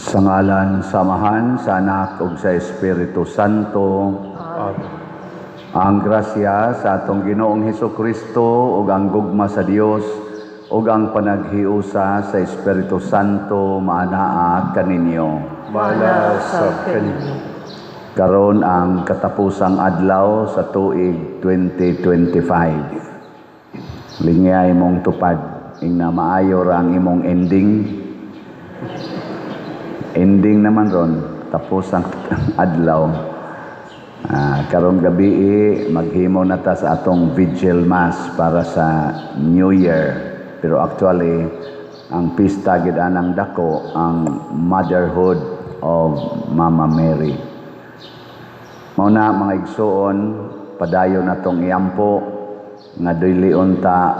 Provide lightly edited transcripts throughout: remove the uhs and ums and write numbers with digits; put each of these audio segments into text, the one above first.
Sa ngalan sa Amahan, sa Anak ug sa Espiritu Santo. Amen. Ang grasya sa atong Ginoong Hesus Kristo ug ang gugma sa Dios ug ang panaghiusa sa Espiritu Santo maanaa kaninyo. Maana sab kaninyo. Karon ang katapusang adlaw sa tuig 2025. Lingya imong tupad, ingna maayo ra ang imong ending. Ending naman ron, tapos ang adlaw. Karong gabi maghimo na ta sa atong vigil mass para sa New Year. Pero actually, ang pista gid anang dako ang motherhood of Mama Mary. Mao na, mga igsuon, padayon natong iampo nga dili unta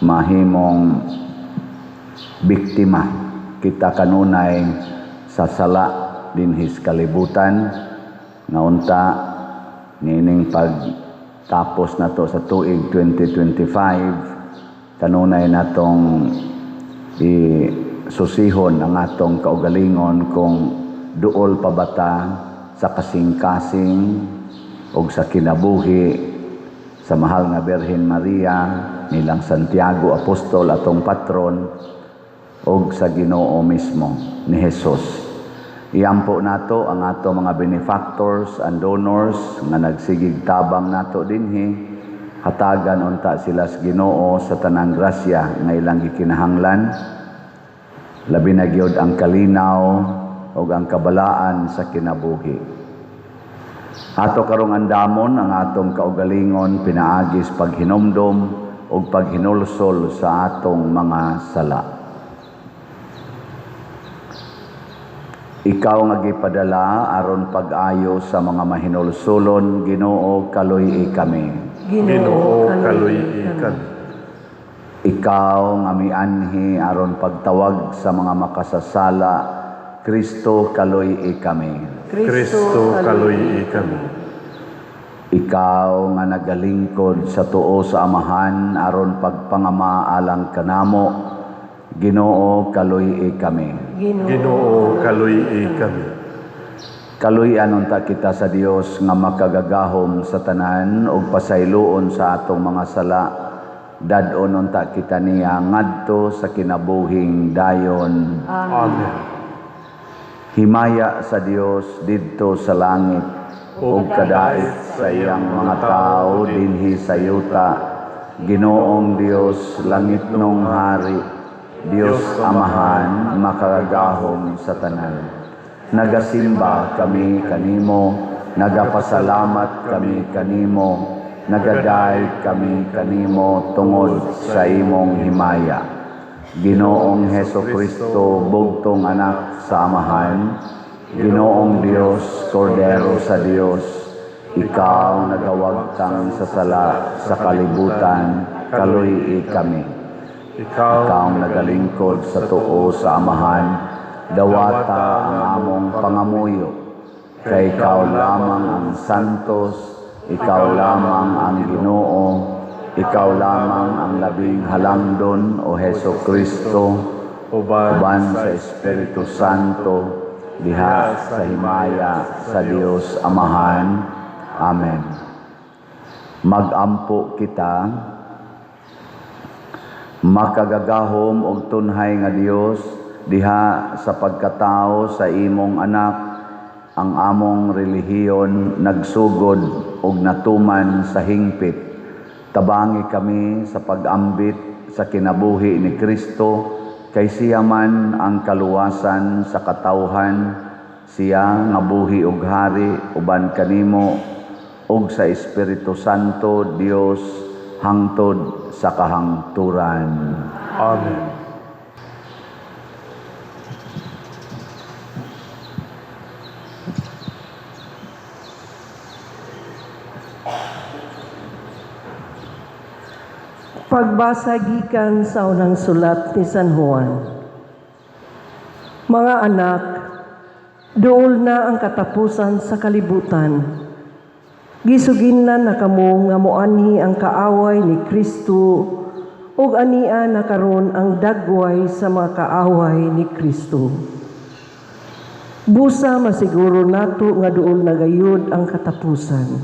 mahimong biktima kita kanunay sa sala dinhi sa kalibutan, nga unta niining pagtapos nato sa tuig 2025, kanunay natong isusihon ang atong kaugalingon kung duol pa ba ta sa kasing-kasing o sa kinabuhi sa mahal nga Birhen Maria, nilang Santiago Apostol atong patron, og sa Ginoo mismo ni Jesus. Iampo nato ang ato mga benefactors and donors nga nagsigig tabang nato dinhi. Hatagan unta sila sa Ginoo sa tanang grasya nga ilang gikinahanglan, labi na gyud ang kalinaw ug ang kabalaan sa kinabuhi. Ato karong andamon ang atong kaugalingon pinaagi sa paghinumdom ug paghinulsol sa atong mga sala. Ikaw nga gipadala aron pag-ayo sa mga mahinulsulon, Ginoo, kaluy-i kami. Ginoo, kaluy-i kami. Ikaw nga mianhi aron pagtawag sa mga makasasala, Kristo, kaluy-i kami. Kristo, kaluy-i kami. Ikaw nga nagalingkod sa tuo sa Amahan aron pagpangama alang kanamo, Ginoo, kaluy-i kami. Ginoo, kaluy-i kami. Kaluy-an unta kita sa Dios nga makagagahom sa tanan ug pasayloon sa atong mga sala. Dad-on unta kita niya ngadto sa kinabuhing dayon. Amen. Himaya sa Dios didto sa langit ug kadait sa iyang mga tawo dinhi sa yuta. Ginoong Dios, langitnong hari, Dios Amahan, makagagahom sa tanan. Nagasimba kami kanimo, nagapasalamat kami kanimo, nagadayeg kami kanimo tungod sa imong himaya. Ginoong Heso Kristo, bugtong anak sa Amahan, Ginoong Dios, Kordero sa Dios, ikaw nagawagtang sa sala sa kalibutan, kaluy-i kami. Ikaw, Ikaw nagalingkod sa tuo sa Amahan, dawata ang among pangamuyo. Kay ikaw lamang ang santos, ikaw lamang ang Ginoo, ikaw lamang ang labing halangdon, o Heso Kristo, uban uban sa Espiritu Santo, diha sa himaya sa Dios Amahan. Amen. Magampo kita. Makagagahom og tunhay nga Dios, diha sa pagkatao sa imong anak ang among relihiyon nagsugod og natuman sa hingpit. Tabangi kami sa pag-ambit sa kinabuhi ni Kristo, kay siya man ang kaluwasan sa katawhan, siya nga buhi og hari uban kanimo ug sa Espiritu Santo, Dios, hangtod sa kahangturan. Amen. Pagbasa gikan sa unang sulat ni San Juan. Mga anak, duol na ang katapusan sa kalibutan. Gisuginlan na kamo nga moanhi ang kaaway ni Kristo ug ania na karon ang dagway sa mga kaaway ni Kristo. Busa masiguro nato nga duol na gayud ang katapusan.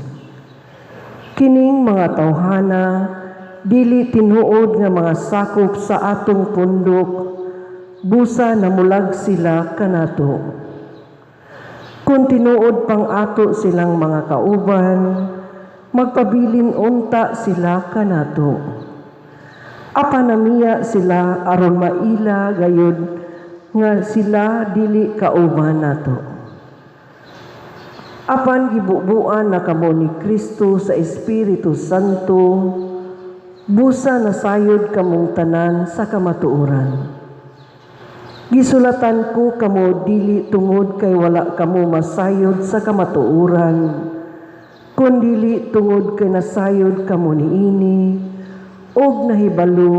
Kining mga tawhana dili tinuod nga mga sakop sa atong pundok, busa namulag sila kanato. Kung tinuod pang ato silang mga kauban, magpabilin unta sila kanato. Apan namiya sila aron maila gayud nga sila dili kauban nato. Apan gibubuan na kamo ni Kristo sa Espiritu Santo, busa nasayod kamong tanan sa kamatuoran. Gisulatan ko kamo dili tungod kay wala kamo masayod sa kamatuoran, kundili tungod kay nasayod kamo niini ug nahibalo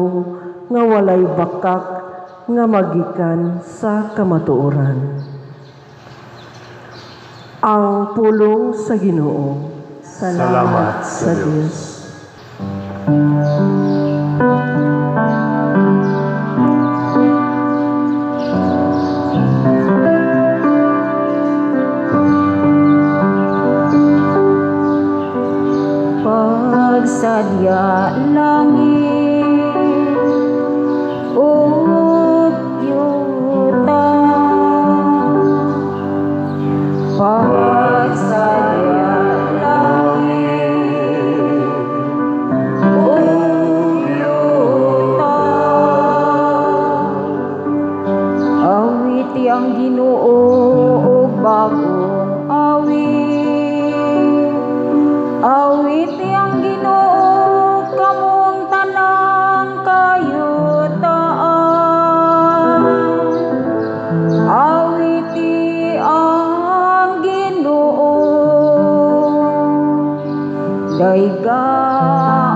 nga walay bakak nga magikan sa kamatuoran. Ang pulong sa Ginoo. Salamat sa Dios. Pagsadya langit ug yuta, pagsadya langit ug yuta, awiti ang Ginoo og bag-ong awit. Awiti ang Ginoo, kamong tanang kayutaan. Awiti ang Ginoo, dayga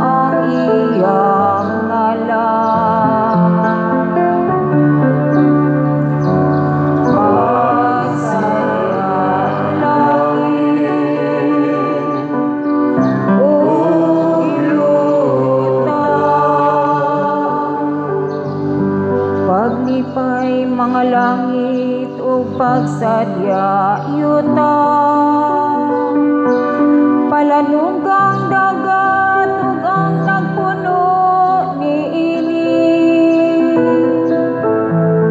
ang iyang ngalan. Pagsadya langit ug yuta. Paglipay mga langit ug pagsadya yuta, palanog ang dagat ug ang nagpuno niini.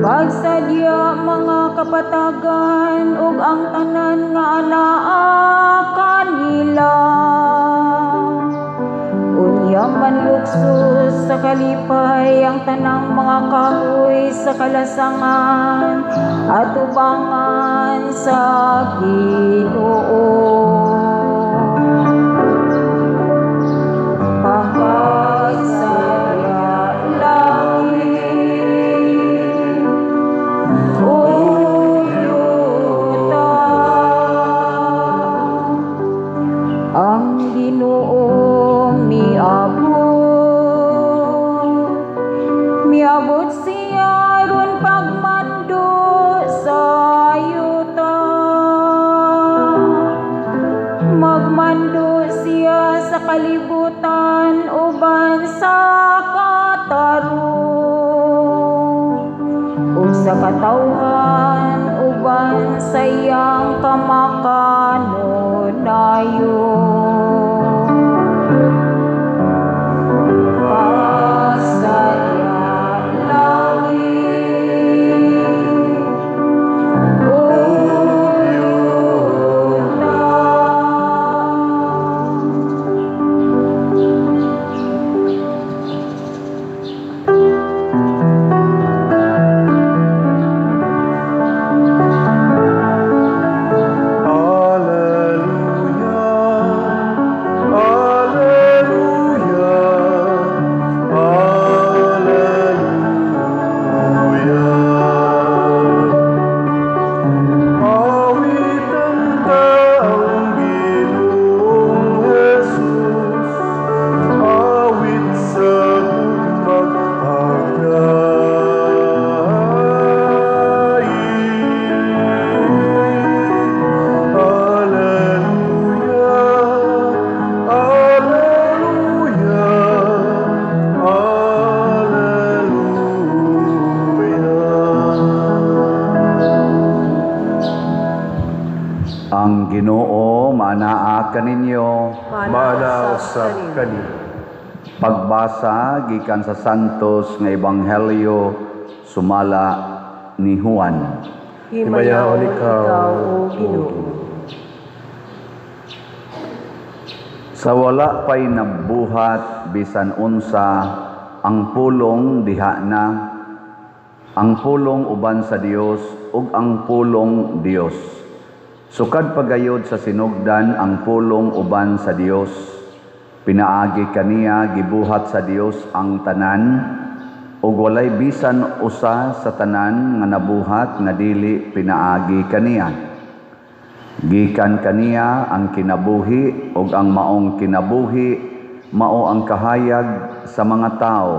Pagsadya mga kapatagan ug ang tanan nga anaa kanila. Unya manluksos sa kalipay ang tanang mga kahoy sa kalasangan atubangan sa Ginoo. Pagsadya langit ug yuta. Ang Ginoo miabot, miabot siya aron pagmando sa yuta. Magmando siya sa kalibutan uban sa katarong ug sa katawhan uban sa iyang kamakanunayon. Pagsadya langit ug yuta. Maana kaninyo. Maana usab kanimo. Pagbasa gikan sa Santos nga Ebanghelyo sumala ni Juan. Himayaon ikaw, O Ginoo. Sa wala pa'y nabuhat bisan unsa, ang Pulong diha na, ang Pulong uban sa Dios ug ang Pulong Dios. Sukad pagayod sa sinugdan ang Pulong uban sa Dios. Pinaagi kaniya gibuhat sa Dios ang tanan, ug walay bisan usa sa tanan nga nabuhat nga dili pinaagi kaniya. Gikan kaniya ang kinabuhi, ug ang maong kinabuhi mao ang kahayag sa mga tao.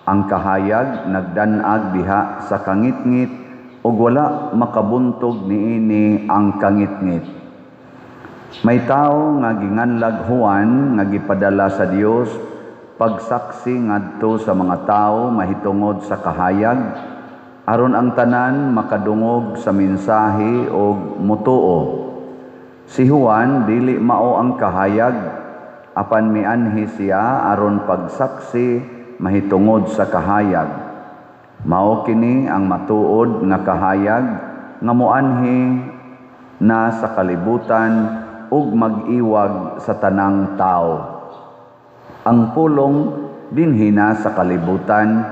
Ang kahayag nagdan-ag diha sa kangitngit, ug wala makabuntog niini ang kangitngit. May tao nga ginganlag Juan nga gipadala sa Dios pagsaksi ngadto sa mga tao mahitungod sa kahayag, aron ang tanan makadungog sa mensahe og mutuo. Si Juan dili mao ang kahayag, apan mianhi siya aron pagsaksi mahitungod sa kahayag. Mao kini ang matuod nga kahayag nga moanhi na sa kalibutan ug mag-iwag sa tanang tao. Ang Pulong dinhi na sa kalibutan,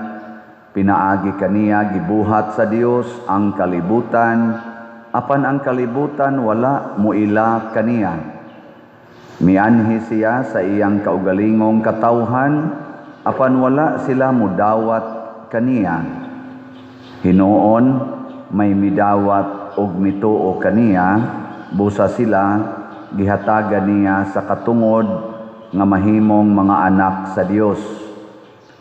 pinaagi kaniya gibuhat sa Dios ang kalibutan, apan ang kalibutan wala muila kaniya. Mianhi siya sa iyang kaugalingong katawhan, apan wala sila mudawat kaniya. Hinuon may midawat og mituo kaniya, busa sila gihatagan niya sa katungod nga mahimong mga anak sa Dios.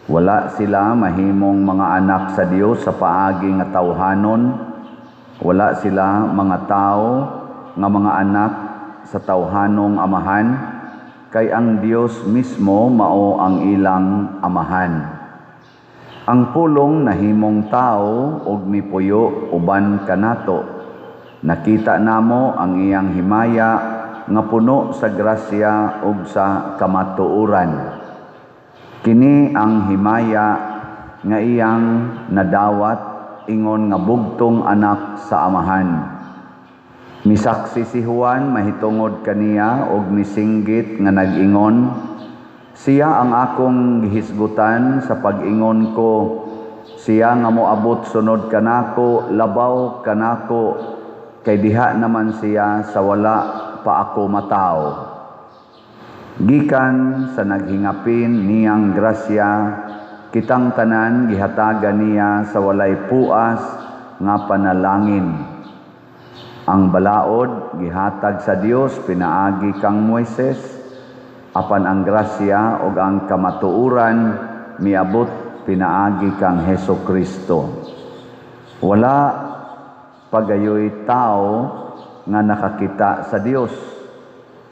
Wala sila mahimong mga anak sa Dios sa paagi nga tawhanon. Wala sila mga tao nga mga anak sa tawhanong amahan, kay ang Dios mismo mao ang ilang amahan. Ang Pulong nahimong tao ug mipuyo uban kanato. Nakita namo ang iyang himaya nga puno sa grasya ug sa kamatuoran. Kini ang himaya nga iyang nadawat ingon nga bugtong anak sa amahan. Misaksi si Juan mahitungod kaniya og misinggit nga nag-ingon, "Siya ang akong gihisgutan sa pag-ingon ko, siya nga moabot sunod kanako, labaw kanako, kay diha naman siya sa wala pa ako matawo." Gikan sa naghingapin niyang grasya, kitang tanan gihatagan niya sa walay puas nga panalangin. Ang balaod gihatag sa Dios pinaagi kang Moises, apan ang grasya ug ang kamatuoran miabot pinaagi kang Hesus Kristo. Wala pagayoy tao nga nakakita sa Dios.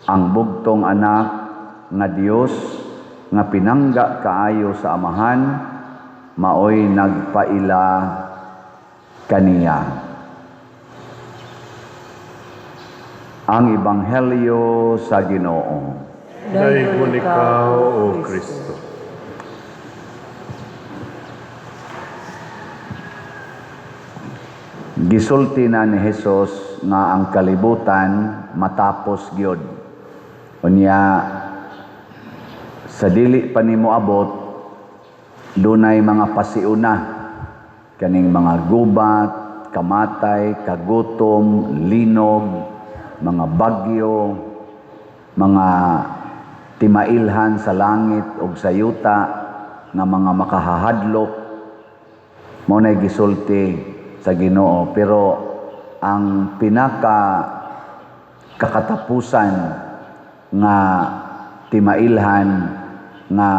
Ang bugtong anak nga Dios nga pinangga kaayo sa amahan, maoy nagpaila kaniya. Ang Ebanghelyo sa Ginoo. Daygon ikaw, O Kristo. Gisulti na ni Hesus nga ang kalibutan matapos gyud. Unya sa dili pa nimo abot, dunay mga pasiuna kaning mga gubat, kamatay, kagutom, linog, mga bagyo, mga timailhan sa langit ug sa yuta nga mga makahahadlok. Mao nay gisulti sa Ginoo, pero ang pinaka kakatapusan nga timailhan nga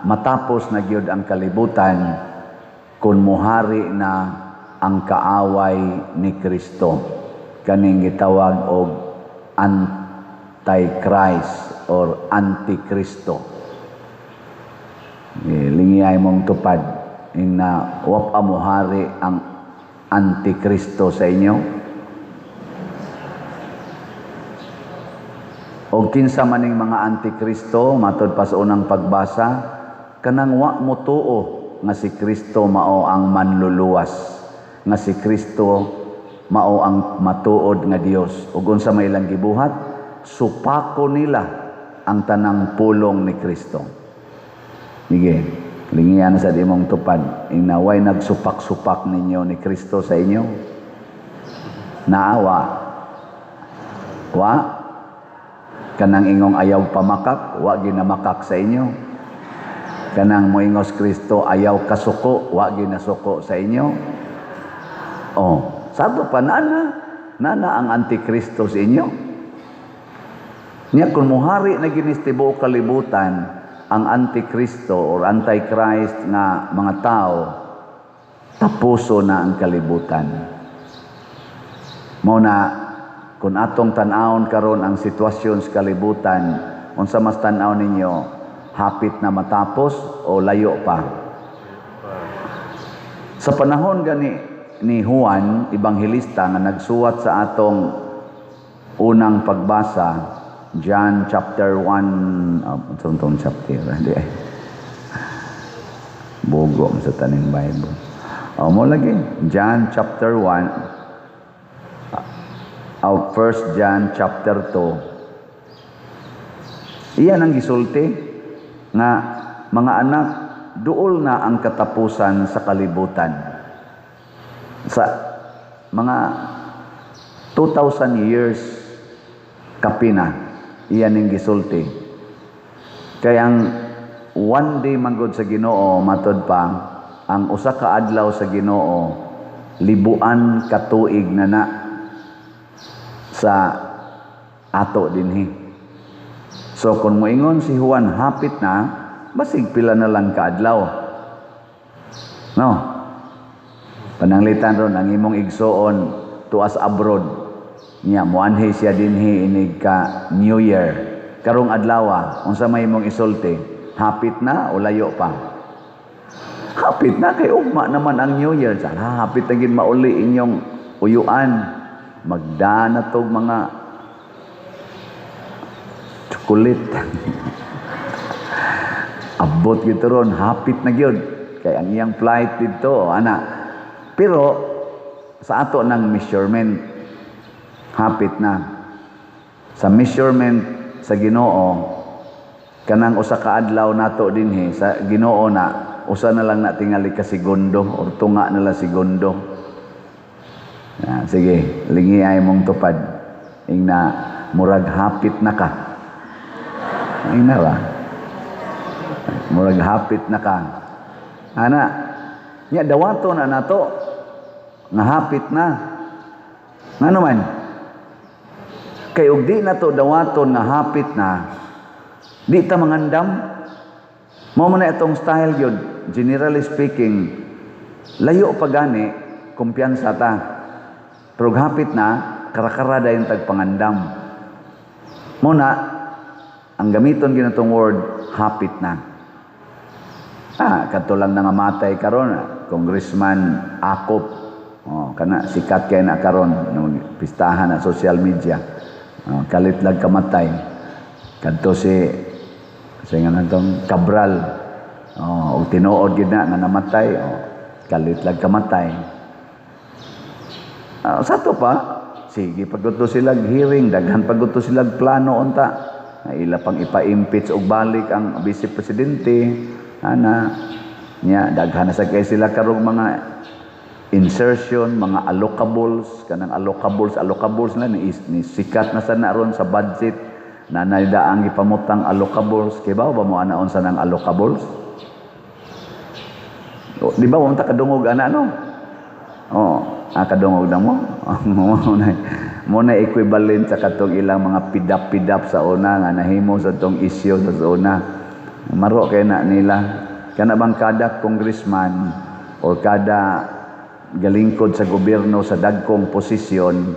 matapos na gyud ang kalibutan kun muhari na ang kaaway ni Kristo, kaning gitawag og Antichrist or Antikristo. Lingiyay mong tupad ing na wap muhari ang Antikristo sa inyo. O kinsa maning mga antikristo, matod pa sa unang pagbasa, kanang wa motuo nga si Kristo mao ang manluluwas, nga si Kristo mao ang matuod nga Dios. Ug unsa may ilang gibuhat? Supako nila ang tanang pulong ni Kristo. Sige, lingian sa imong tupad. Inaway nagsupak-supak ninyo ni Kristo sa inyo? Naawa. Wa? Kanang ingong ayaw pamakak, wa ginamakak sa inyo. Kanang moingos Kristo ayaw kasuko, wa ginasuko sa inyo. Oh, sato pa nana, nana ang antikristo sa inyo. Nya kung muhari na ginis tibuok kalibutan ang antikristo or antichrist nga mga tao, tapuso na ang kalibutan. Mao na kung atong tan-awon karon ang sitwasyon sa kalibutan, unsa mas tan-aw ninyo, hapit na matapos o layo pa? Sa panahon gani ni Juan Ebanghilista nga nagsuwat sa atong unang pagbasa, John chapter 1, oh, tong chapter, di ay. Bugo sa taning Bible. Oh, mo lagi, John chapter 1, oh, 1 John chapter 2. Iyan ang gisulti nga mga anak, duol na ang katapusan sa kalibutan. Sa mga 2,000 years kapina, iyan ang gisulti. Kaya ang one day manggod sa Ginoo, matod pa, ang usa ka adlaw sa Ginoo, libuan katuig na na sa ato dinhi. So kung moingon si Juan hapit na, basig pila na lang kaadlaw. No? Pananglitan ron ang imong igsoon tuas abroad. Niya muanhi siya dinhi inig ka New Year. Karong adlaw, unsa may imong isulti? Hapit na o layo pa? Hapit na kay ugma naman ang New Year. Sana hapit na gid mauli inyong uyuan. Magdana tog mga chocolate. Abot gyud ron, hapit na gyud kay ang iyang flight didto, ana. Pero sa ato ng measurement, hapit na. Sa measurement sa Ginoo, kanang usa ka adlaw nato dinhi sa Ginoo na usa na lang na tingali ka segundo or tunga na lang segundo. Ah, sige, lingi ay mong tupad. Ingna murag hapit na ka. Ingna ba? Murag hapit na ka. Ana, nya dawato na nato nga hapit na. Ngano man? Kay og di na to dawaton nga hapit na, di ta mangandam. Mao man na itong style yun. Generally speaking, layo pa gani, kumpiyansa ta. Pero og hapit na, karakara dayon tagpangandam. Mao na, ang gamiton ginatong word, hapit na. Ah, kadto lang nangamatay karon, Congressman Acop. Oh, kana sikat kay na karon, no, pistahan na social media. Oh, kalit lang kamatay. Kadto si sa nga natong Cabral. Oh, og tinuod gid na nga namatay, oh, kalit lang kamatay. Ah, sa to pa, sige pagudto sila hearing, daghan pagudto sila plano unta. Na ila pang ipa-impeach og balik ang vice presidente, ana nya daghan na sa kay sila karong mga insertion, mga allocables, kanang allocables, allocables na ni sikat na sa na ron sa budget na ang gipamutang allocables. Kay ba mo ana unsa nang allocables? O, di ba mo ta kadungog ana, no? Oh, ah, kadungog na mo. Mo na equivalent sa katong ilang mga pidap-pidap sa una nga nahimo sa tong isyu sa una. Maro kay na nila. Kana bang kada congressman or kada galingkod sa gobyerno sa dagkong posisyon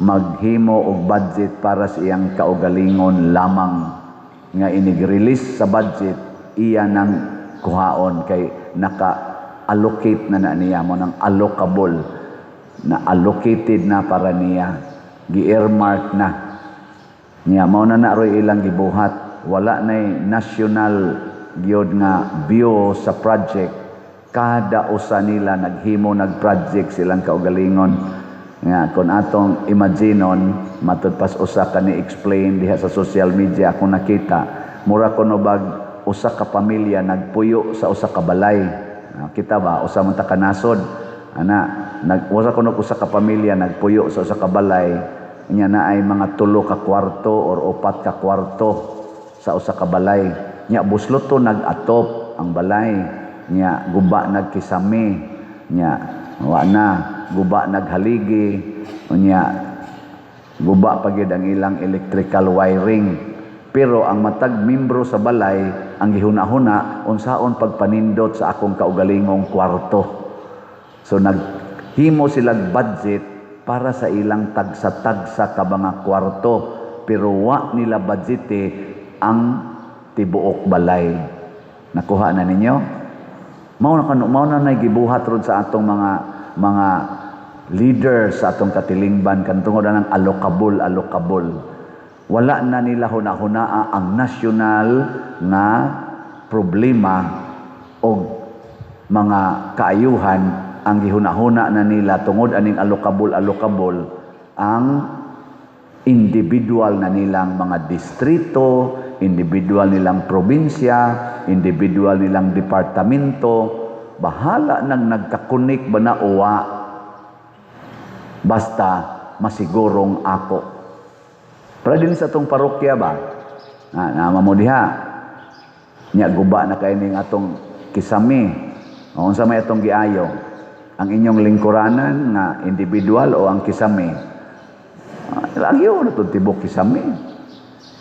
maghimo og budget para sa iyang kaugalingon lamang nga inig-release sa budget, iya nang kuhaon kay naka-allocate na na niya mo ng allocable na allocated na para niya, gi-earmark na. Nya mao na na roy ilang gibuhat. Wala nay national gyud nga view sa project. Kada usa nila naghimo, nag-project silang kaugalingon. Nga kung atong imaginon, matud pas usa ka ni explain diha sa social media akong nakita, mura kuno bag usa ka pamilya nagpuyo sa usa ka balay. Ah, kita ba usa man ta ka nasod ana, nag usa kuno usa ka pamilya nagpuyo sa usa ka balay nya, naay mga tulo ka kwarto or upat ka kwarto sa usa ka balay. Nya buslot to nag-atop ang balay nya, guba nagkisame nya, wa na guba naghaligi nya, guba pa gyud ang ilang electrical wiring. Pero ang matag membro sa balay, ang gihuna-huna, unsaon pagpanindot sa akong kaugalingong kwarto. So naghimo silag budget para sa ilang tagsa-tagsa ka mga kwarto, pero wa nila budgete ang tibuok balay. Nakuha na ninyo? Mao na kano, mao na nay gibuhat ron sa atong mga leader sa atong katilingban kan tungod ng allocable, allocable. Wala na nila huna-hunaa ang nasyonal nga problema o mga kaayuhan. Ang gihuna-huna na nila tungod aning allocable, allocable, ang individual na nilang mga distrito, individual nilang probinsya, individual nilang departamento, bahala nang nagka-connect ba na uwa. Basta masigurong ako. Para din sa atong parokya ba? Na, naama mo diha. Nya guba na kay ning atong kisame. O, unsa may atong giayo? Ang inyong lingkuranan nga individual o ang kisame? Ah, lagi na to tibok kisame.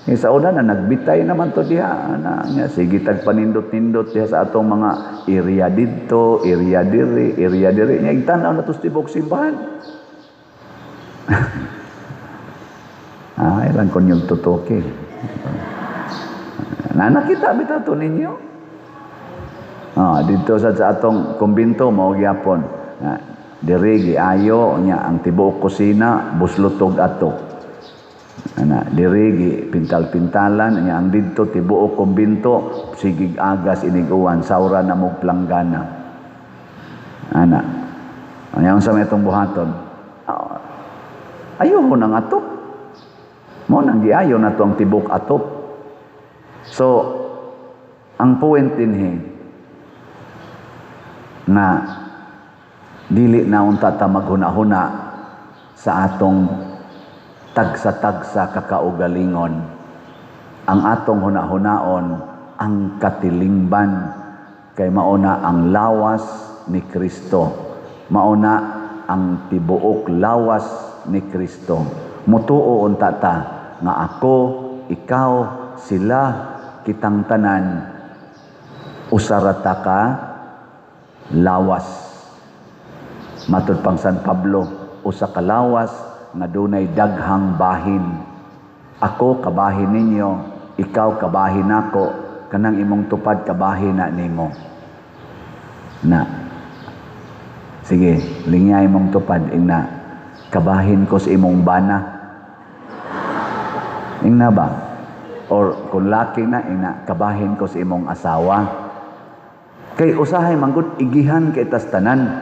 Eh, sa una na nagbitay naman to diha na nga sige tag panindot-nindot diha sa atong mga area didto, area diri, area diri. Nya igtan-aw na to sa tibok simbahan. Ah, ilang konyong tutoke. Na nakita bitaw to ninyo. Ah, dito sa atong kumbinto mao gyapon. Na, diri giayo nya ang tibuok kusina buslotog ato. Ana, diri gi pintal-pintalan nya, ang didto tibuok kumbinto sigig agas inig-uwan, sawra na mo planggana. Ana. Anya unsa may atong buhaton? Ah, ayuho nang atop. Mao nang giayo na to ang tibok atop. So, ang point dinhi na dili na unta ta maghuna-huna sa atong tagsa-tagsa kakaugalingon. Ang atong hunahunaon ang katilingban kay mauna ang lawas ni Kristo. Mauna ang tibuok lawas ni Kristo. Mutuo unta ta nga ako, ikaw, sila, kitang tanan usa ra ta ka lawas. Matud pang San Pablo, usa ka lawas nga dunay daghang bahin. Ako kabahin ninyo, ikaw kabahin nako, kanang imong tupad kabahin na nimo. Na. Sige, lingyay imong tupad ingna kabahin ko sa imong bana. Ingna ba? Or kung laki na, ingna kabahin ko sa imong asawa. Kay usahay manggod igihan kay tas tanan.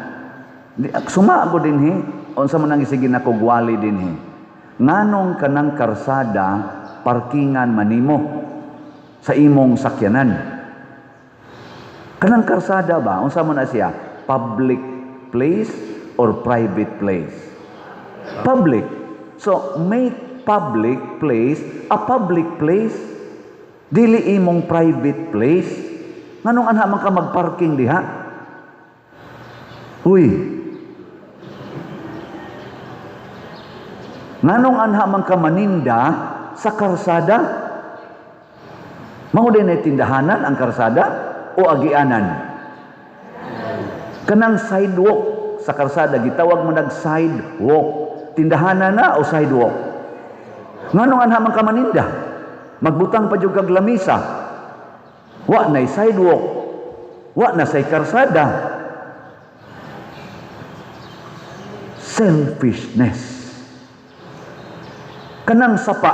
Suma ako dinhi, unsa man ang isige nako gwali dinhi. Nganong kanang karsada parkingan manimo sa imong sakyanan? Kanang karsada ba, unsa man na siya? Public place or private place? Public. So, make public place a public place. Dili imong private place. Nganong anha man ka magparking diha? Uy. Nganong anha man ka maninda sa karsada? Mao din ay tindahanan ang karsada o agianan? Kanang sidewalk sa karsada gitawag mo nag sidewalk. Tindahanan na o sidewalk? Nganong anha man ka maninda? Magbutang pa jud kag lamisa. Wa nay sidewalk. Wa na say karsada. Selfishness. Kanang sapa,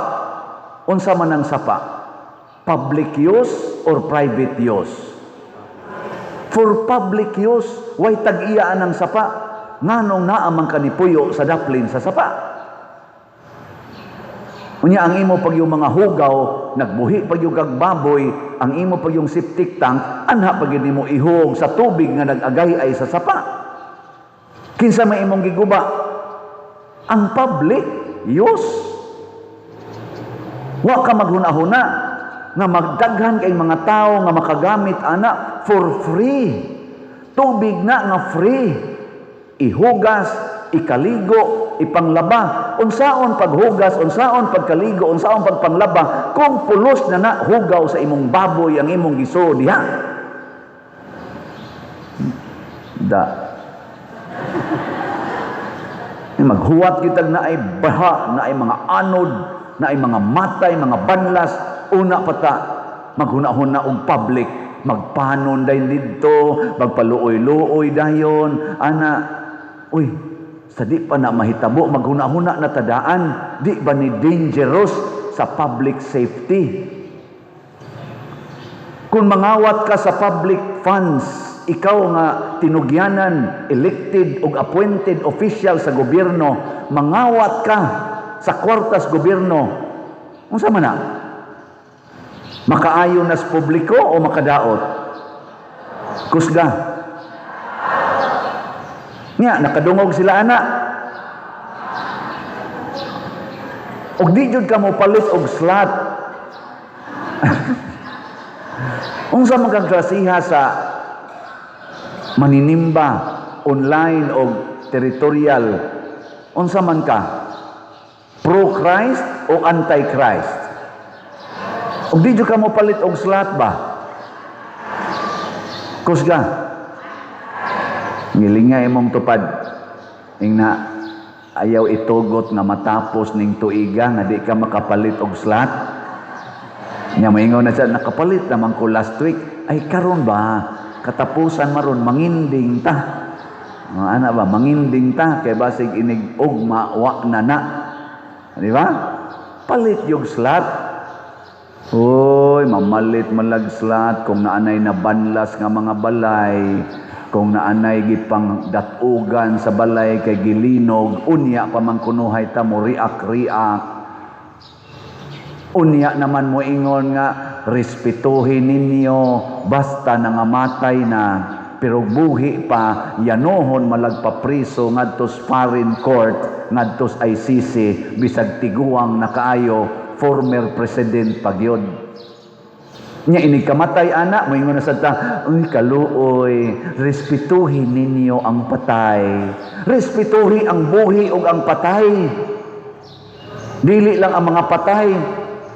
Unsa man ang sapa? Public use or private use? For public use, way tag-iya ang sapa. Nganong naa man ka nipuyo sa daplin sa sapa? Unya ang imo pag yung mga hugaw, nagbuhi pag yung kag baboy, ang imo pag yung septic tank, anha pag yun nimo ihog sa tubig nga nag-agay ay sa sapa. Kinsa may imong giguba? Ang public use. Wa ka maghuna-huna nga magdaghan kay mga tao nga makagamit ana for free. Tubig na nga free. Ihugas, ikaligo, ipanglaba. Unsaon paghugas, unsaon pagkaligo, unsaon pagpanglaba, kung pulos na na hugaw sa imong baboy ang imong giso diha. Da. Maghuwat kitag na ay baha, na ay mga anod, na ay mga matay, mga banlas, una pa ta maghuna-huna og public, magpanon dayon didto, magpaluoy-luoy dayon, ana, uy, sa di pa na mahitabo, maghuna-huna na tadaan, di ba ni dangerous sa public safety? Kung mangawat ka sa public funds, ikaw nga tinugyanan, elected o appointed official sa gobyerno, mangawat ka sa kwartas gobyerno, unsa man na? Makaayo nas publiko o makadaot? Kusga. Nya, nakadungog sila ana. Og di jud ka mo palit og slot. Unsa man kang klasiha sa maninimba online o territorial? Unsa man ka? Pro-Christ o anti-Christ? Og di jud ka mo palit og slot ba? Kusga. Ngilinga imong tupad. Ingna ayaw itugot nga matapos ning tuiga nga di ka makapalit og slot. Nya moingon na siya, nakapalit naman ko last week. Ay karon ba katapusan maron manginding ta. Mga ana ba manginding ta kay basig inig ugma wa na na. Di ba? Palit yung slot. Hoy, mamalit malag slot kung naanay na banlas nga mga balay, kung naanay gipang datugan sa balay kay gilinog, unya pa man kunuhay ta mo riak-riak. Unya naman mo ingon nga respetuhin ninyo basta nangamatay na, pero buhi pa yanohon malagpapriso ngadtos foreign court, ngadtos ICC, bisag tiguang nakaayo former president pagyod. Nya inig kamatay ana, moingon na sad ta, uy kaluoy, respetuhin ninyo ang patay. Respetuhin ang buhi ug ang patay. Dili lang ang mga patay.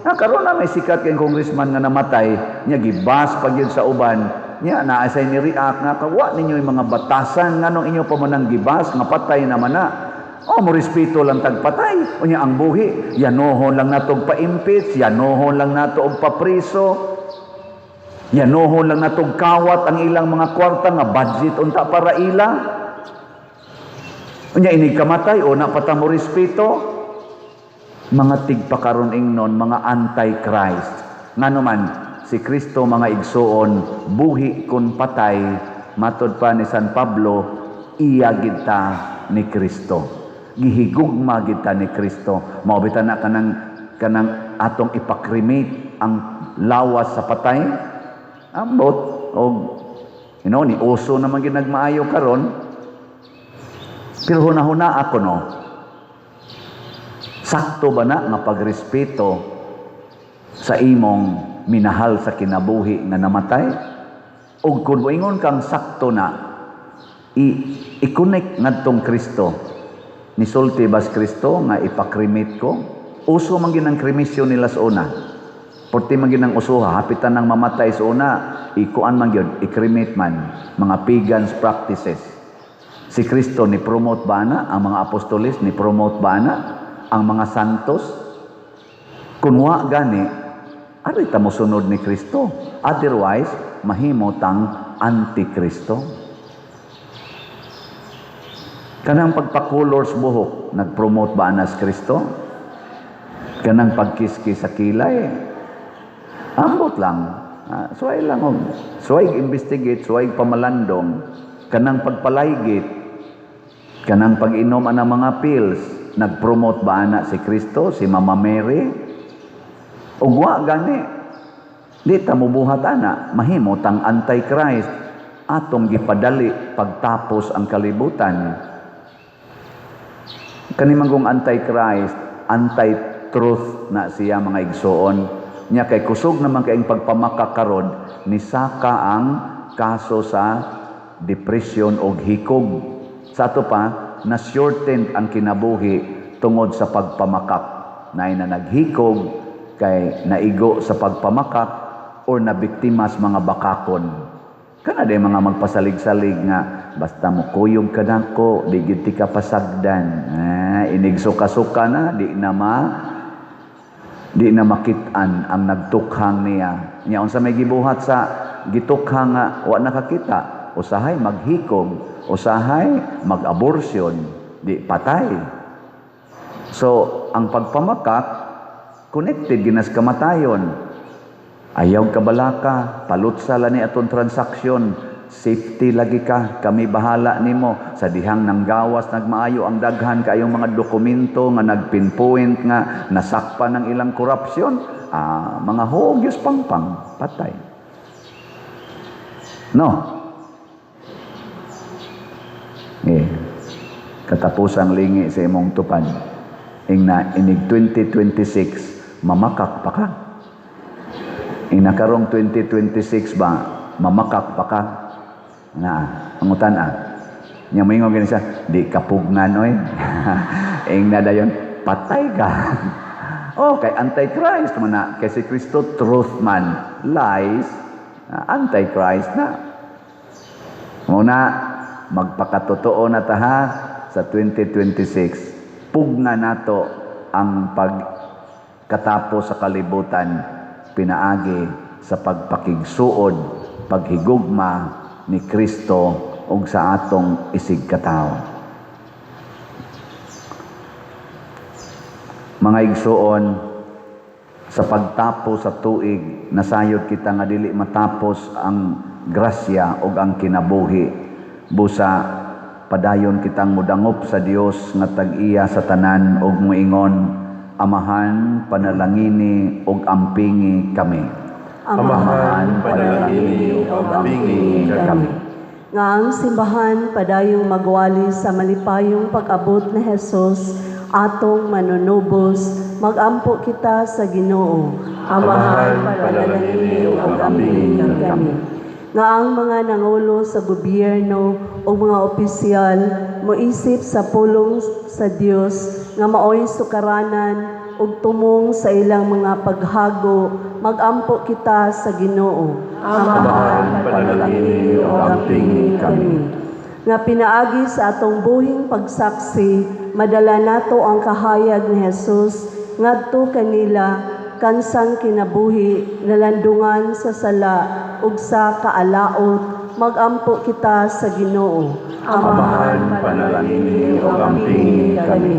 Na karon na may sikat kay congressman nga namatay, nya gibas pag yun sa uban, nya naa say ni react nga kawa ninyo yung mga batasan nganong inyo pa man ang gibas nga patay naman na. O mo respeto lang tagpatay, unya ang buhi, yanohon lang nato og pa-impeach, yanohon lang nato og papriso. Yanohon lang nato og kawat ang ilang mga kwarta nga budget unta para ila. Unya inig kamatay o na pa ta mo respeto. Mga tigpakaron ingnon, mga anti-Christ. Ngano man, si Kristo mga igsuon, buhi kun patay, matod pa ni San Pablo, iya gid ta ni Kristo. Gihigugma gid ta ni Kristo. Mao bitaw na kanang atong ipakremate ang lawas sa patay. Ambot og you know, ni uso naman gid nagmaayo karon. Pero hunahuna ako no. Sakto ba na nga pagrespeto sa imong minahal sa kinabuhi nga namatay? Og kung moingon kang sakto na, i-connect ngadtong Kristo. Nisulti bas Kristo nga ipakremate ko? Uso man gid ang kremasyon nila sa una. Porti man gid ang usoha, hapitan nang mamatay sa una, ikuan man gyud, i-cremate man, mga pagans practices. Si Kristo ni promote ba na? Ang mga apostoles ni promote ba na? Ang mga santos? Kun wa gani, ari ta mosunod ni Kristo. Otherwise, mahimo tang antikristo. Kanang pagpakulor sa buhok, nag-promote ba anas Kristo? Kanang pagkiskis sa kilay. Ambot lang. Ah, suway lang og suway investigate, suway pamalandong, kanang pagpalaygit, kanang pag-inom ana mga pills, nag-promote ba ana si Kristo, si Mama Mary? Ug wa gani. Di ta mubuhat ana, mahimo tang anti-Christ, atong gipadali pagtapos ang kalibutan. Kani man kung anti-Christ, anti-truth na siya, mga igsoon. Nya kay kusog naman kayong pagpamakak karon, nisaka ang kaso sa depression og hikog. Sa ato pa, na shortened ang kinabuhi tungod sa pagpamakak. Naay na naghikog kay naigo sa pagpamakak or nabiktima sa mga bakakon. Kana day mga magpasalig-salig nga basta mo kuyog ka nako, di gid ti ka pasagdan. Ah, inig suka-suka na, di na makit-an ang nagtukhang niya. Nya unsa may gibuhat sa gitukhang nga wa nakakita? Usahay maghikog, usahay mag-abortion, di patay. So, ang pagpamakak connected ginas kamatayon. Ayaw kabalaka, palutsa la ni atong transaksyon, safety lagi ka, kami bahala nimo. Sa dihang nang gawas nagmaayo ang daghan kayong mga dokumento nga nagpinpoint nga nasakpan ng ilang korupsyon, mga hogyos pangpang, patay. No? Eh, katapusang lingi sa imong tupad. Ingna inig 2026, mamakak pa ka. Ina karong 2026 ba, mamakak pa ka? Na, pangutan ah. Nya moingon gani siya, di kapugnan oy. Ingna dayon, patay ka. Oh, kay Antichrist man na, kay si Kristo truth man, lies, Antichrist na. Muna, magpakatotoo na ta ha sa 2026. Pugna nato ang pagkatapos sa kalibutan pinaagi sa pagpakigsuod, paghigugma ni Kristo ug sa atong isig katawo. Mga igsuon, sa pagtapos sa tuig, nasayod kita nga dili matapos ang grasya ug ang kinabuhi. Busa padayon kitang mudangop sa Dios nga tag-iya sa tanan ug moingon, Amahan, panalangini ug ampingi kami. Amahan, panalangini ug ampingi kami. Nga ang simbahan padayong magwali sa malipayong pag-abot ni Jesus atong manunubos, magampo kita sa Ginoo. Amahan, panalangini ug ampingi kami. Nga ang mga nangulo sa gobyerno o mga opisyal moisip sa pulong sa Dios nga maoy sukaranan ug tumong sa ilang mga paghago, magampo kita sa Ginoo. Amahan, panalangini ug ampingi kami. Nga pinaagi sa atong buhing pagsaksi, madala nato ang kahayag ni Jesus ngadto kanila kansang kinabuhi nalandungan sa sala ug sa kaalaot, magampo kita sa Ginoo. Amahan, panalangini ug ampingi kami.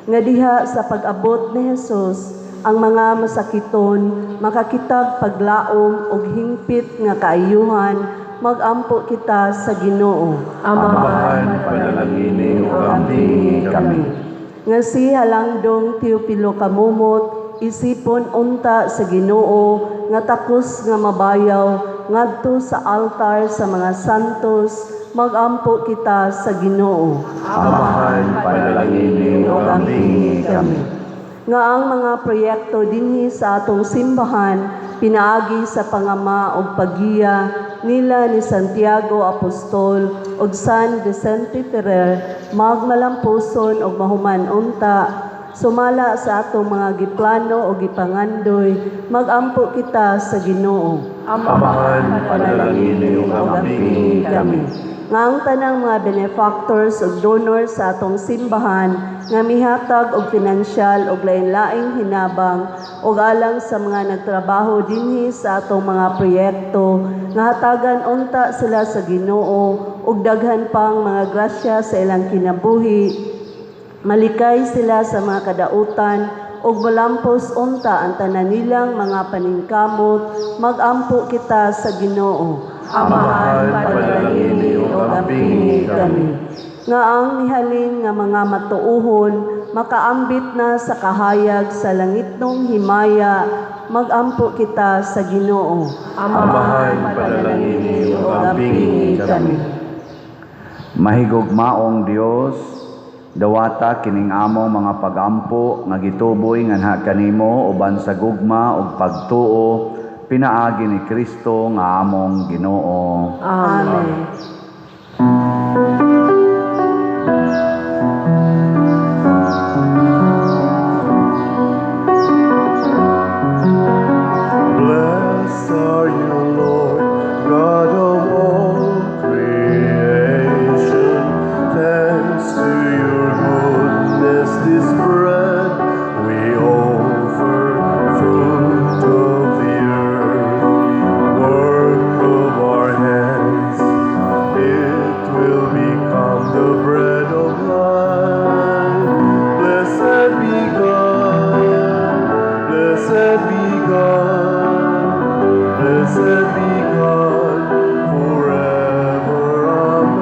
Nga diha sa pag-abot ni Jesus, ang mga masakiton makakitag paglaom ug hingpit nga kaayuhan, magampo kita sa Ginoo. Amahan, panalangini ug ampingi kami. Nga si Halangdong Teofilo Camomot isipon unta sa Ginoo nga takos nga mabayaw ngadto sa altar sa mga santos, magampo kita sa Ginoo. Amahan, panalangini ug ampingi kami. Nga ang mga proyekto dinhi sa atong simbahan pinaagi sa pangama ug paggiya nila ni Santiago Apostol ug San Vicente Ferrer magmalampuson ug mahuman unta sumala sa atong mga giplano o gipangandoy, magampo kita sa Ginoo. Amahan, panalangini ug ampingi kami. Nga ang tanang mga benefactors ug donors sa atong simbahan nga mihatag og pinansyal og lain-laing hinabang ug alang sa mga nagtrabaho dinhi sa atong mga proyekto, nga hatagan unta sila sa Ginoo ug daghan pang mga grasya sa ilang kinabuhi, malikay sila sa mga kadautan ug molampos unta ang tanan nilang mga paningkamot, magampo kita sa Ginoo. Amahan, panalangini ug ampingi kami. Nga ang nihalin nga mga matuohon makaambit na sa kahayag sa langitnong himaya, magampo kita sa Ginoo. Amahan, panalangini ug ampingi kami. Mahigugmaong Dios, dawata kining among mga pagampo nga gituboy nganha kanimo uban sa gugma ug pagtuo pinaagi ni Kristo nga among Ginoo. Amen. Blessed are you, Lord, God of all creation. Thanks to your goodness, this bread we offer, fruit of the earth, work of our hands. It will become the bread of life. Blessed be God. Blessed be God. Blessed be God forever. Amen.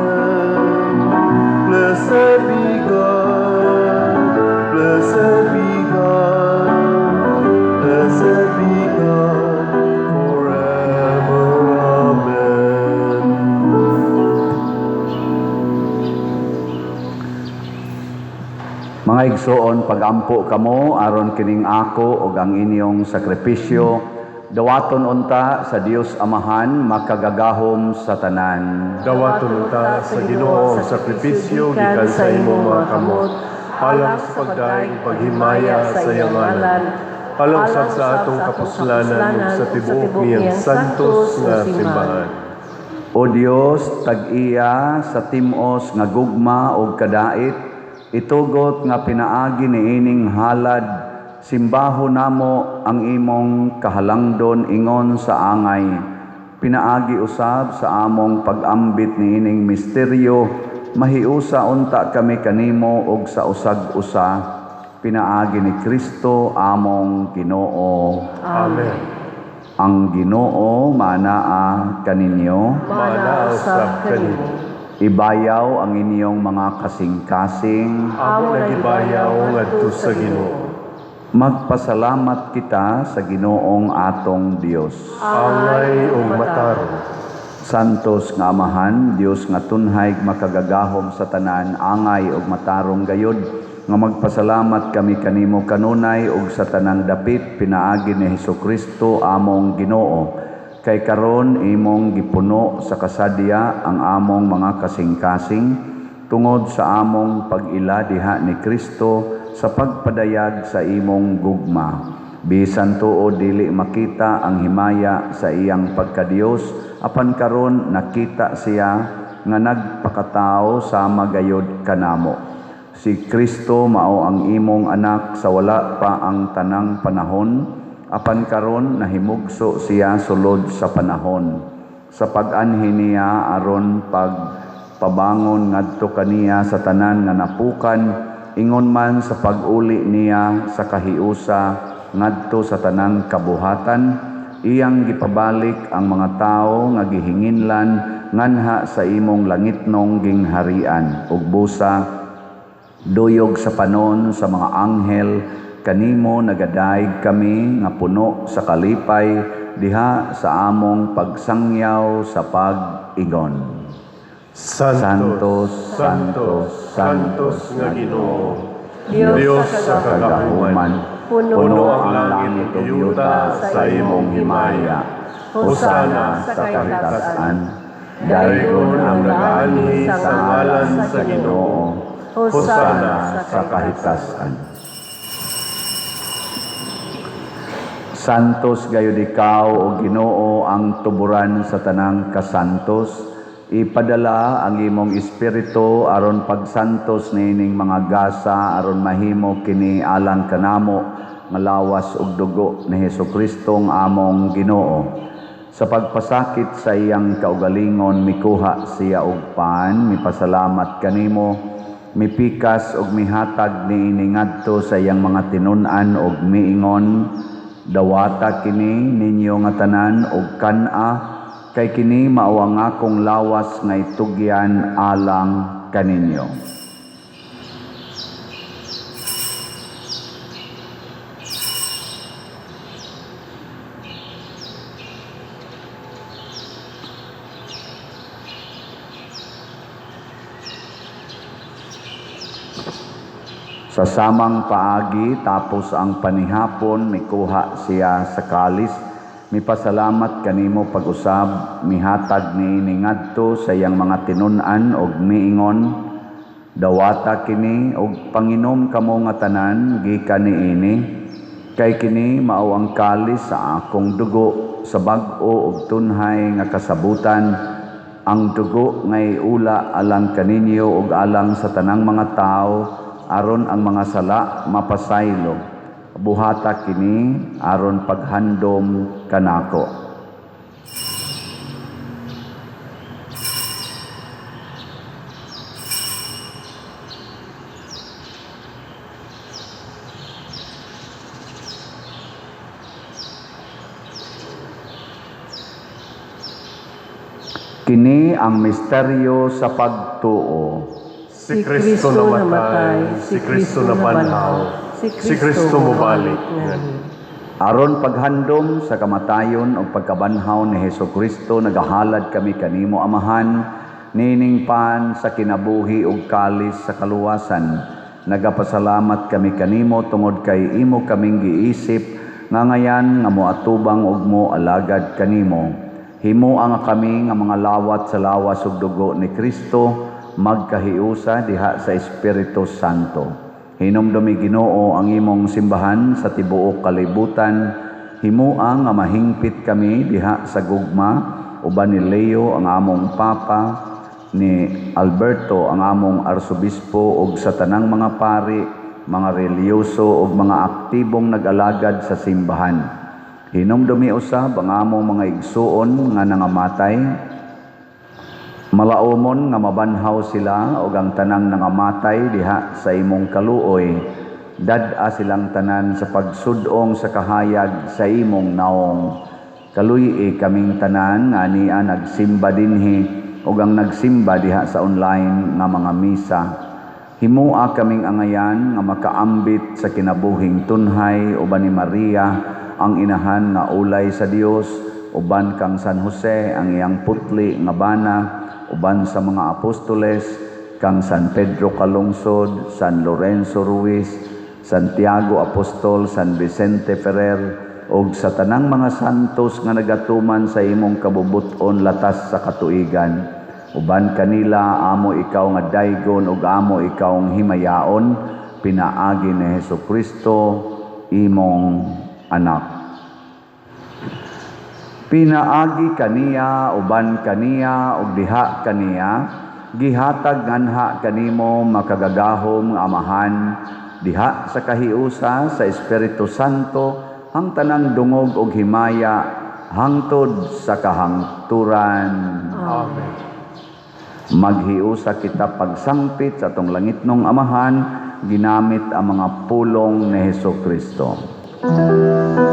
Blessed be God. Blessed be God. Blessed be God forever. Amen. Mga igsoon, pagampo kamo aron kining ako ug ang inyong sakripisyo dawaton unta sa Dios Amahan makagagahom sa tanan. Dawaton unta sa Ginoo ang sakripisyo gikan sa imong mga kamot, alang sa pagdaig ug paghimaya sa iyang ngalan, alang sab sa atong kapuslanan ug sa tibuok niyang santos nga simbahan. O Dios, tag-iya sa timos nga gugma ug kadait, itugot nga pinaagi niining halad, simbaho namo ang imong kahalangdon ingon sa angay. Pinaagi usab sa among pag-ambit niining misteryo, mahiusa unta kami kanimo ug sa usag-usa, pinaagi ni Kristo among Ginoo. Amen. Ang Ginoo maanaa kaninyo. Maanaa usab kanimo. Ibayaw ang inyong mga kasing-kasing. Amo nagibayaw ngadto sa Ginoo. Magpasalamat kita sa Ginoong atong Dios. Angay ug matarong. Santos nga Amahan, Dios nga tunhay makagagahom sa tanan, angay ug matarong gayod, nga magpasalamat kami kanimo kanunay ug sa tanang dapit pinaagi ni Hesukristo among Ginoo. Kay karon imong gipuno sa kasadya ang among mga kasing-kasing tungod sa among pag-ila diha ni Kristo sa pagpadayag sa imong gugma. Bisan tuod dili makita ang himaya sa iyang pagkadiyos, apan karon nakita siya nga nagpakatao sama gayod kanamo. Si Kristo mao ang imong anak sa wala pa ang tanang panahon, apan karon nahimugso siya sulod sa panahon. Sa pag-anhi niya aron pagpabangon ngadto kaniya sa tanan nga napukan, ingon man sa pag-uli niya sa kahiusa ngadto sa tanang kabuhatan, iyang gipabalik ang mga tawo nga gihinginlan nganha sa imong langitnong gingharian ug busa duyog sa panon sa mga anghel kanimo nagadaig kami nga puno sa kalipay diha sa among pagsangyaw sa pag-ingon. Santos, Santos, Santos nga Ginoo, Dios sa kagahuman, Puno ang langit ug yuta sa imong himaya. Hosana sa kahitasan. Daygon ang nagaanhi sa ngalan sa Ginoo. Hosana sa kahitasan. Santos gayud ikaw o Ginoo ang tuburan sa tanang kasantos. Ipadala ang imong espiritu aron pagsantos niining mga gasa aron mahimo kini alang kanamo nga lawas ug dugo ni Hesukristo nga among Ginoo. Sa pagpasakit sa iyang kaugalingon mikuha siya og pan, mipasalamat kanimo, Mipikas og mihatag niini ngadto sa iyang mga tinun-an og miingon, "Dawata kini ninyo nga tanan og kan-a, kay kini mao ang akong lawas nga itugyan alang kaninyo." Sa samang paagi, tapos ang panihapon, mikuha siya sa kalis, mipasalamat kanimo pag-usab, mihatag niini ngadto sa iyang mga tinun-an og miingon, "Dawata kini og panginom kamo nga tanan gikan niini, kay kini mao ang kalis sa akong dugo sa bag-o og tunhay nga kasabutan, ang dugo nga iula alang kaninyo ug alang sa tanang mga tawo, aron ang mga sala mapasaylo. Buhata kini aron paghandom kanako." Kini ang misteryo sa pagtuo. Si Kristo namatay, si Kristo nabanhaw, si Kristo mobalik nganhi. Aron paghandom sa kamatayon o pagkabanhaw ni Hesus Kristo, nagahalad kami kanimo Amahan, nining pan sa kinabuhi ug kalis sa kaluwasan. Nagapasalamat kami kanimo tungod kay imo kaming giisip nga ngayan nga moatubang ug mo alagad kanimo. Himoa nga kami nga mga lawat sa lawas ug dugo ni Kristo, magkahiusa diha sa Espiritu Santo. Hinumdumi, Ginoo, ang imong simbahan sa tibuok kalibutan. Himoa nga mahingpit kami diha sa gugma uban ni Leo ang among Papa, ni Alberto ang among Arsobispo, ug sa tanang mga pari, mga relihiyoso ug mga aktibong nag-alagad sa simbahan. Hinumdumi usab ang among mga igsuon nga nangamatay. Malaumon nga mabanhaw sila ug ang tanang nangamatay diha sa imong kaluoy. Dad-a silang tanan sa pagsud-ong sa kahayag sa imong naong. Kaluy-i kaming tanan nga ania nagsimba dinhi ug ang nagsimba diha sa online nga mga misa. Himoa kaming angayan nga makaambit sa kinabuhing tunhay uban ni Maria ang inahan nga ulay sa Dios, uban kang San Jose ang iyang putli nga bana, uban sa mga apostoles, kang San Pedro Calungsod, San Lorenzo Ruiz, Santiago Apostol, San Vicente Ferrer, ug sa tanang mga santos nga nagatuman sa imong kabubut-on latas sa katuigan. Uban kanila amo ikaw nga daygon ug amo ikaw ang himayaon, pinaagi ni Hesus Kristo imong anak. Pinaagi kaniya, uban kaniya, ug diha kaniya, gihatag nganha kanimo makagagahom nga Amahan, diha sa kahiusa sa Espiritu Santo, ang tanang dungog ug himaya hangtod sa kahangturan. Amen. Maghiusa kita pagsangpit sa atong langitnong Amahan, ginamit ang mga pulong ni Hesus Kristo. Amahan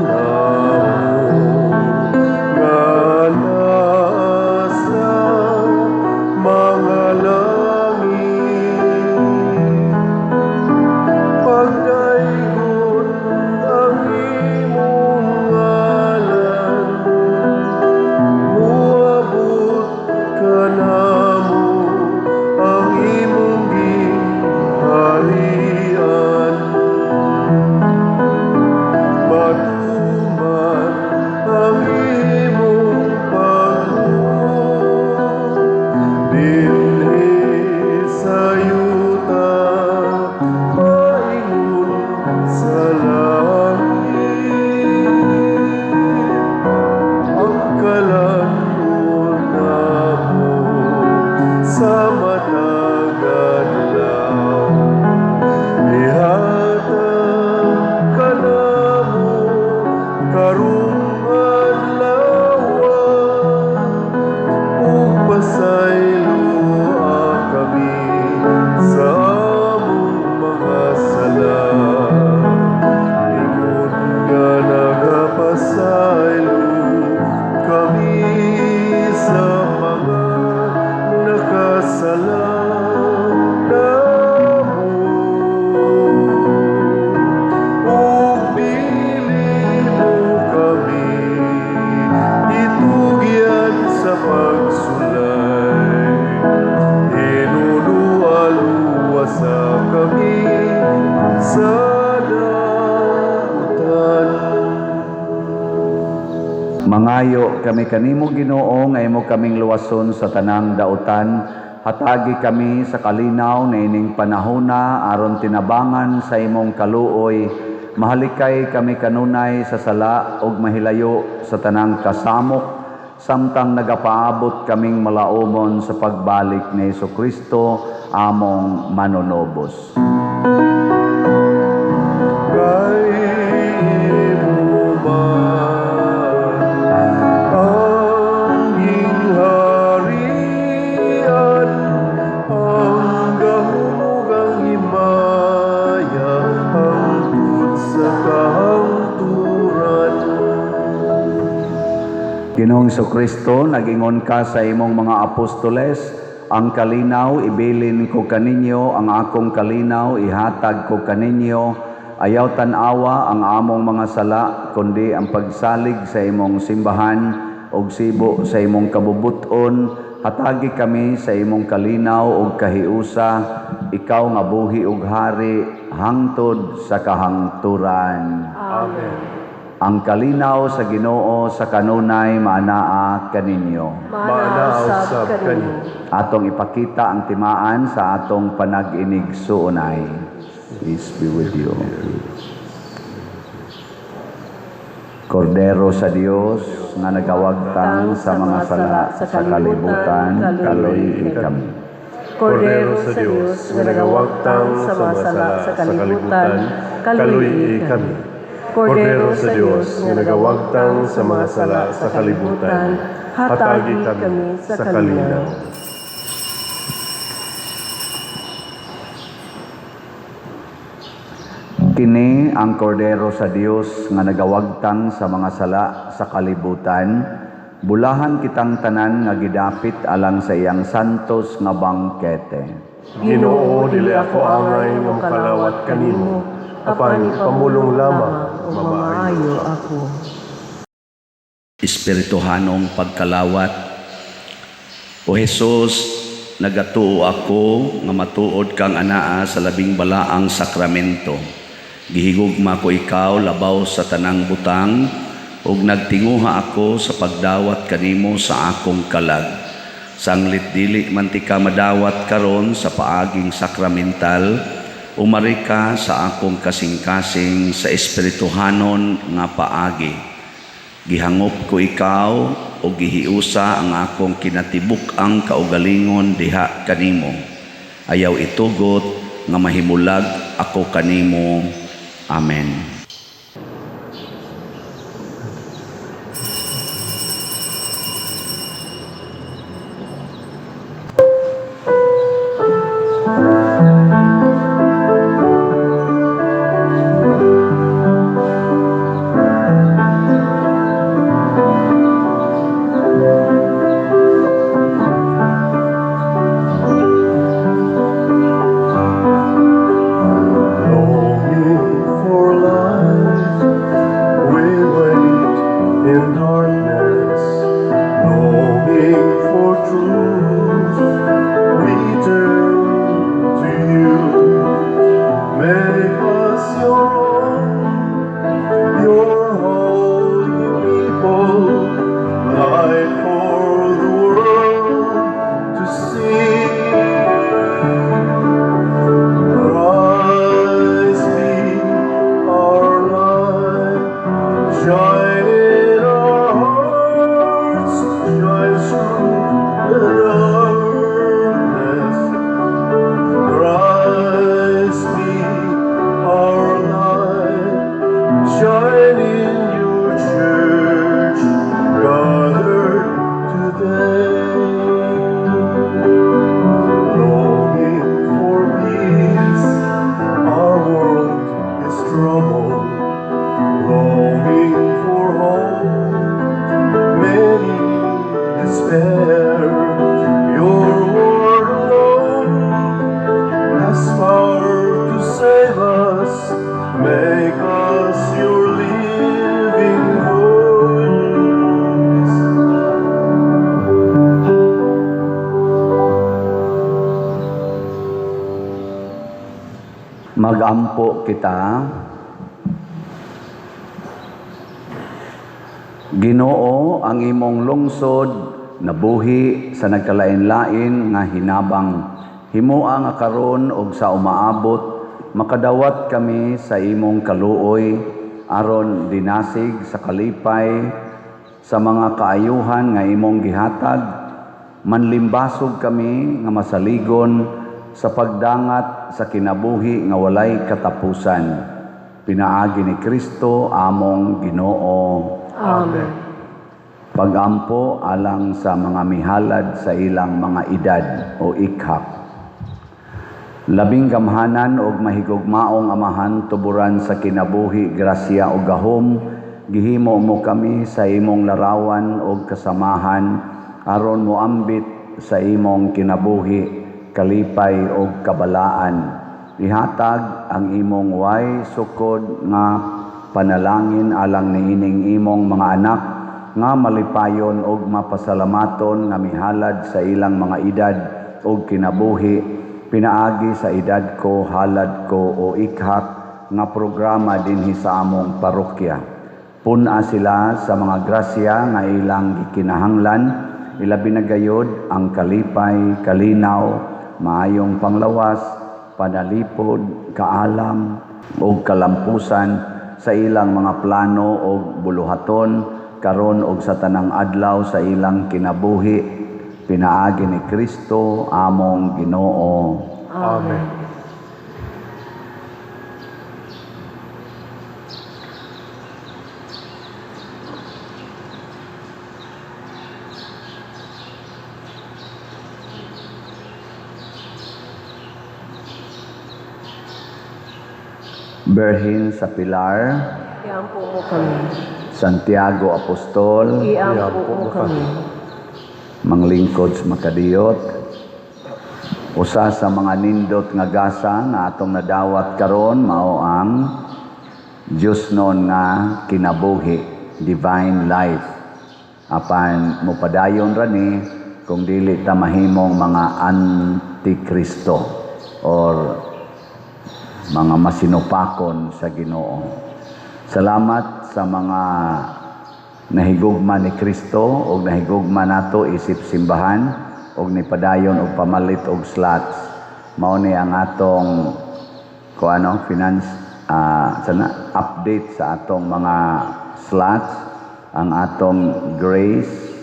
namo nga nasa mga langit, pagdaygon ang imong ngalan, moabot kanamo ang imong Mangayo kami kanimo, Ginoo, nga imo kaming luwason sa tanang dautan. Hatagi kami sa kalinaw niining panahona aron tinabangan sa imong kaluoy. Mahalikay kami kanunay sa sala ug mahilayo sa tanang kasamok samtang nagapaabot kaming malaumon sa pagbalik ni Kristo among manunobos. Kay imo man ang gingharian, ang gahom ug ang himaya, hangtod sa kahangturan. Ginoong Kristo, nagingon ka sa imong mga apostoles, "Ang kalinaw ibilin ko kaninyo, ang akong kalinaw ihatag ko kaninyo. Ayaw tan-awa ang among mga sala, kundi ang pagsalig sa imong simbahan ug sibo sa imong kabubut-on. Hatagi kami sa imong kalinaw ug kahiusa, ikaw nga buhi ug hari hangtod sa kahangturan." Amen. Ang kalinaw sa Ginoo sa kanunay maanaa kaninyo. Maanaa usab kanimo. Atong ipakita ang timaan sa atong panag-inigsuonay. Peace be with you. Kordero sa Dios nga nagawagtang sa mga sala sa kalibutan, kaluy kami. Kordero sa Dios nga nagawagtang sa mga sala sa kalibutan, kaluy kami. Kordero sa Dios nga nagawagtang sa mga sala sa kalibutan, hatagi kami sa kalinaw. Kini ang Kordero sa Dios nga nagawagtang sa mga sala sa kalibutan. Bulahan kitang tanan nga gidapit alang sa iyang santos nga bangkete. Ginoo, dili ako angay nga mokalawat kanimo, apan pamulong lamang ug mamaayo mamaayo ako. Espirituhanong pagkalawat. O Jesus, nagatuo ako nga matuod kang anaa sa labing balaang sakramento. Gihigugma ko ikaw labaw sa tanang butang ug nagtinguha ako sa pagdawat kanimo sa akong kalag. Sanglit dili man tika madawat karon sa paaging sakramental, umari ka sa akong kasing-kasing sa espirituhanon nga paagi. Gihangop ko ikaw o gihiusa ang akong kinatibuk-ang kaugalingon diha kanimo. Ayaw itugot nga mahimulag ako kanimo. Amen. Longing for light, we wait in darkness. Longing for truth, we turn to you. Make us your own, your holy people, light for the world to see. Christ be our light, shine in our hearts, shine through the darkness. Christ be our light, shine in your church, gathered today. Longing for peace, our world is troubled. Longing for hope, many despair. Your word alone has power to save us. Make us your living voice. Magampo kita. Ginoo, ang imong lungsod nabuhi sa nagkalain-lain nga hinabang. Himoa nga karon og sa umaabot makadawat kami sa imong kaluoy aron dinasig sa kalipay sa mga kaayuhan nga imong gihatag, manlimbasog kami nga masaligon sa pagdangat sa kinabuhi nga walay katapusan, pinaagi ni Kristo among Ginoo. Amen. Pagampo alang sa mga mihalad sa ilang mga edad o ikhak. Labing gamhanan og mahigugmaong Amahan, tuburan sa kinabuhi, grasya ug gahom, gihimo mo kami sa imong larawan ug kasamahan aron moambit sa imong kinabuhi, kalipay ug kabalaan. Ihatag ang imong way sukod nga panalangin alang niining imong mga anak nga malipayon ug mapasalamaton nga mihalad sa ilang mga edad ug kinabuhi pinaagi sa Edad Ko, Halad Ko o ikhak nga programa dinhi sa among parokya. Pun-a sila sa mga grasya nga ilang gikinahanglan, ilabi na gayod ang kalipay, kalinaw, maayong panglawas, panalipod, kaalam ug kalampusan sa ilang mga plano ug buluhaton karon ug sa tanang adlaw sa ilang kinabuhi, pinaagi ni Kristo among Ginoo. Amen. Birhen sa Pilar, Iampo mo kami. Santiago Apostol, Iampo mo kami. Manglingkod sa makadiyot, usa sa mga nindot nga gasa nga atong nadawat karon mao ang Diyosnon nga kinabuhi, divine life. Apan mopadayon ra ni kung dili ta mahimong mga antikristo or mga masinupakon sa Ginoo. Salamat sa mga nahigugma ni Kristo og nahigugma nato isip simbahan og nipadayon og pamalit og slots. Mao ni ang atong kuano finance sana update sa atong mga slots. Ang atong grace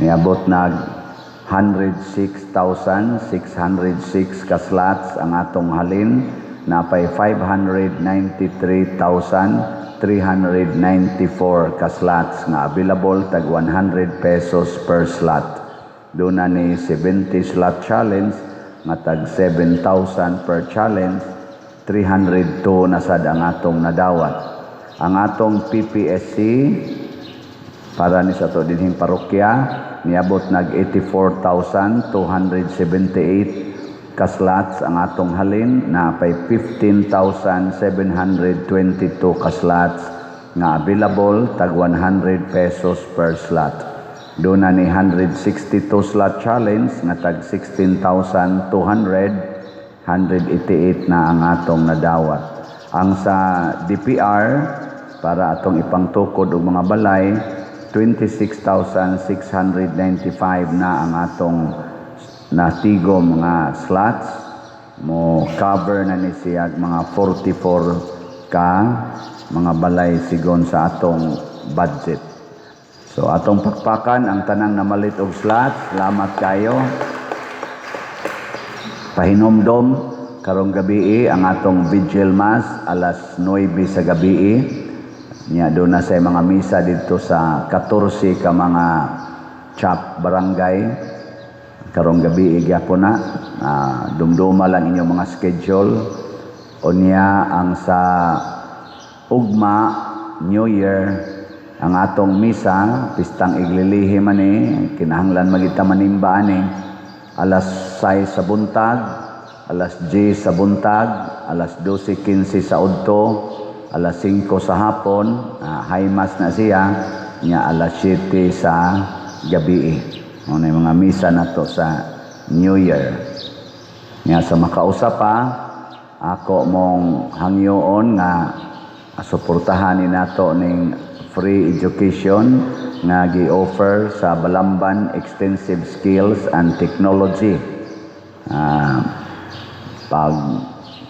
niabot nag 106,606 ka slots ang atong halin, napay 593,394 ka slots nga available, tag 100 pesos per slot. Doon na ni 70 slot challenge nga tag 7,000 per challenge, 302 na sad ang atong nadawat. Ang atong PPSC para ni sa ato dinhing parokya niabot nag 84,278 ka slots ang atong halin, napay 15,722 ka slots nga available, tag 100 pesos per slot. Doon na ni 162 slot challenge nga tag 16,200, 188 na ang atong nadawat. Ang sa DPR para atong ipangtukod og mga balay, 26,695 na ang atong natigo mga slots. Mo cover na ni siya mga 44 ka mga balay sigon sa atong budget. So atong pakpakan ang tanang namalit og slots. Salamat kayo. Pahinomdom karong gabii ang atong vigil mass alas 9 sa gabii. Nya doon na sa mga misa dito sa 14 ka mga chap barangay. Karong gabii gyapon na. Dumduma lang inyong mga schedule. Unya ang sa ugma New Year ang atong misa, pistang iglilihi man ni, kinahanglan magita manimba ani, alas 6 sa buntag, alas 10 sa buntag, alas 12:15 sa udto, alas 5 sa hapon, high mass na siya, nya alas 7 sa gabi. Ano yung mga misa na to sa New Year. Nya sa makausa pa, ako mong hangyoon nga suportahan ni nato ning Free education nga gi-offer sa Balamban Extensive Skills and Technology. Pag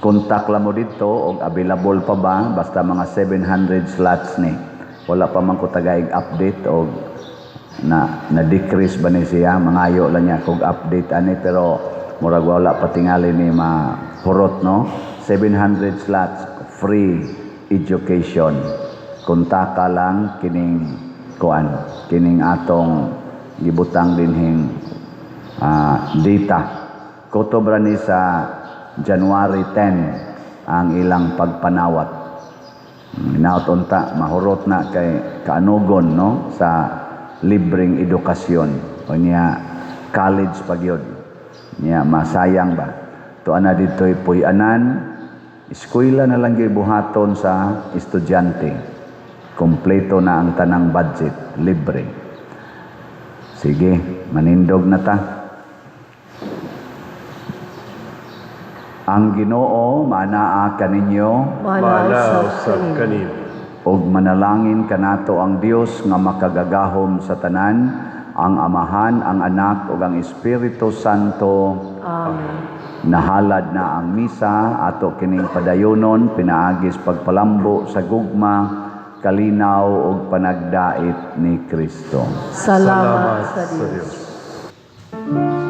contact lang mo dito og available pa ba, basta mga 700 slots ni. Wala pa man ko tagaig update og na na decrease ba ni siya, mangayo lang niya kog update ani, pero murag wala pa tingali ni mahurot, no? 700 slots, free education. Kontaka lang kining kuan, kining atong gibutang dinhing data. Kutob ra ni sa January 10 ang ilang pagpanawat. Hinaot unta mahurot na kay kaanugon, no, sa libreng edukasyon o niya college pa gyud niya, masayang ba to ana dito'y puy-anan, eskwela na lang gyud buhaton sa estudyante, kompleto na ang tanang budget, libre. Sige, manindog na ta. Ang Ginoo maanaa kaninyo. Maanaa usab kanimo. Ug manalangin kanato ang Dios nga makagagahom sa tanan, ang Amahan, ang Anak ug ang Espiritu Santo. Amen. Nahalad na ang misa, ato kining padayonon pinaagis pagpalambo sa gugma, kalinaw ug panagdait ni Kristo. Salamat sa Dios. Dios.